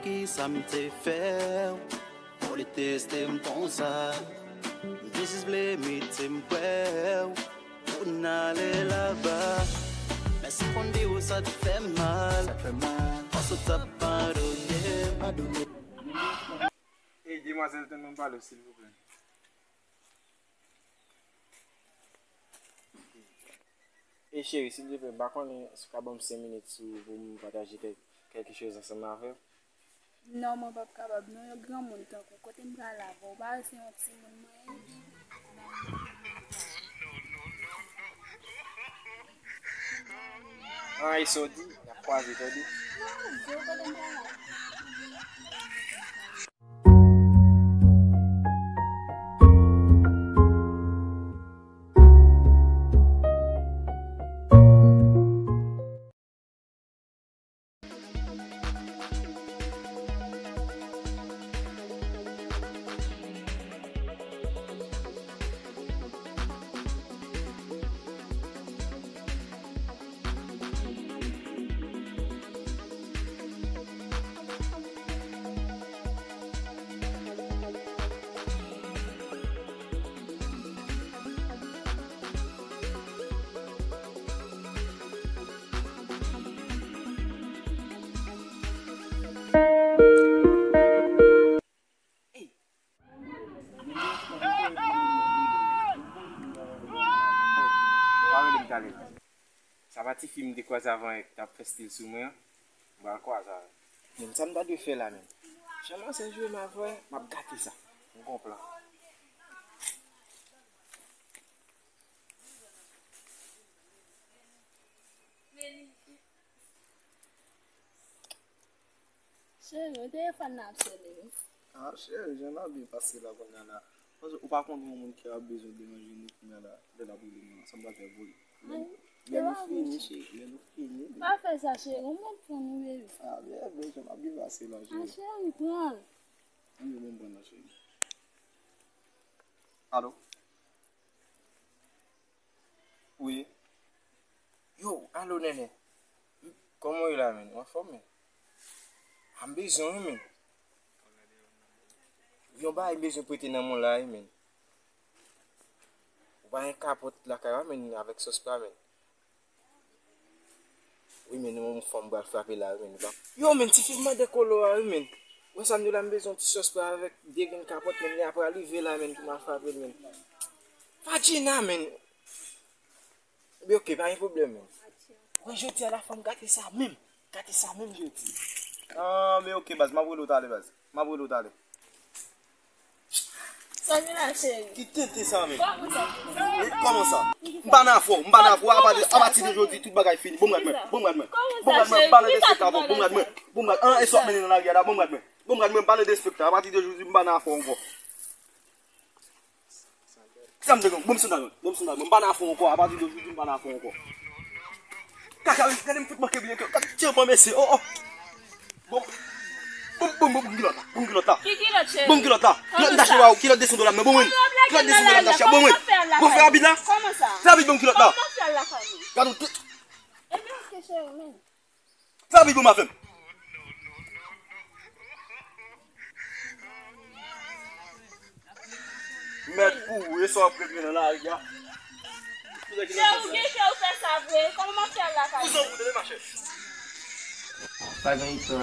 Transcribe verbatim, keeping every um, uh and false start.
Kisa m te fè w pou li teste m konsa? M te jis vle mete m prè w pou n ale laba. Men si m konn di w sa t fè m mal, paske w t ap padone m. Ey, demwazèl, tann mwen pale w, silvouplè. E cheri, silvouplè, m pa konnen si w ka ban m senk minit sou, pou m pataje kèk, kèlke choz ansanm avè w. Non, mwen p ap kapab, non, yon granmoun tankou w. Kote m prale avè w? Ou pa wè se yon timoun mwen ye? An, e sa w di, n ap kwaze, tande. Non, di w kote m prale avè w. Ey! Pa rele m talè. Sa pa tifi m te kwaze avan yè ki t ap fè stil sou mwen an? M pral kwaze avè l. Men sa m ta dwe fè la menm? Jan manzè jwe m avè, m ap gate sa. M gon plan. Cheri, yon telefòn nan ap sone wi. Ah, cheri, jan n ap byen pase la kounye a la. Paske ou pa konn yon moun ki ap bezwen deranje nou kounye a la, lè l ap rele nou an, sa m pral fè pou li. Lè, lè nou fini, cheri, lè nou fini. Pa fè sa, cheri, yon moun pou nou, baby. Ah, byen, byen, jan n ap byen pase la, cheri. Ah, cheri, pran l. Ann, bon, bon, non, cheri. Alo? Wi. Yo, alo, Nènè. Kòman w ye la, menn? Ou anfòm, menn? A, m bezwen w, wi, menn. Yon bagay m bezwen prete nan men w la, wi, menn. Ou pa gen kapòt lakay ou a, menn, avèk sòs pa, menn? Wi, men yon fanm pral frape la, wi, men. Yo, men, tifi mande kolo a, wi, men. Wè sa m di la, m bezwen yon ti sòs pral avèk de grenn kapòt, men, li a pral rive la, men, pou m al frape l, men. Fadjina, men. Ebyen, oke, pa gen pwoblèm, men. Wè, jodi a la, fò m gate sa menm. Gate sa menm, jodi. Ah, men oke, baz, m ap rele w talè, baz. M ap rele w talè. Sa gen la, cheri? Ki tenten sa menm? Kòman sa? Eh, kòman sa? M pa nan afè w, m pa nan afè w. Apati, apati de jodi, tout bagay fini. Bon, gad mwen, bon, gad mwen. Bon, gad mwen, m pa nan derespektan avè w. Bon, gad mwen, bon, gad. An, e sa w ap mennen nan lari a la, bon, gad mwen. Bon, gad mwen, m pa nan derespektan. Apati de jodi, m pa nan afè w ankò. Sa m te gen? Bon, m sou nan, bon, m sou nan, m pa nan afè w ankò. Apati de jodi, m pa nan afè w ankò. Kaka, gade m fout manke byen, kaka, tire bon, mesye, oh, oh. Bon, bon, bon, bon, bon, kilòt la, bon, kilòt la. Ki kilòt, cheri? Bon, kilòt la. Kilòt m t achte ba ou, kilòt de san dola, men bon, mwen. Kilòt de san dola m t achte, bon, mwen. Bon, fè abit la. Kòman sa? Fè abit, bon, kilòt la. Kòman fè l la, Fanny? Gade w tout. Ebyen, oke, cheri, men. Sa vin pou m a fè m. Mèt pou ou, e sa w ap regle nan lari a. Se ou ki fè w fè sa vre. Kòman m ap fè al lakay ou? Pou zòt ou tande, machè. Pa gen istwa.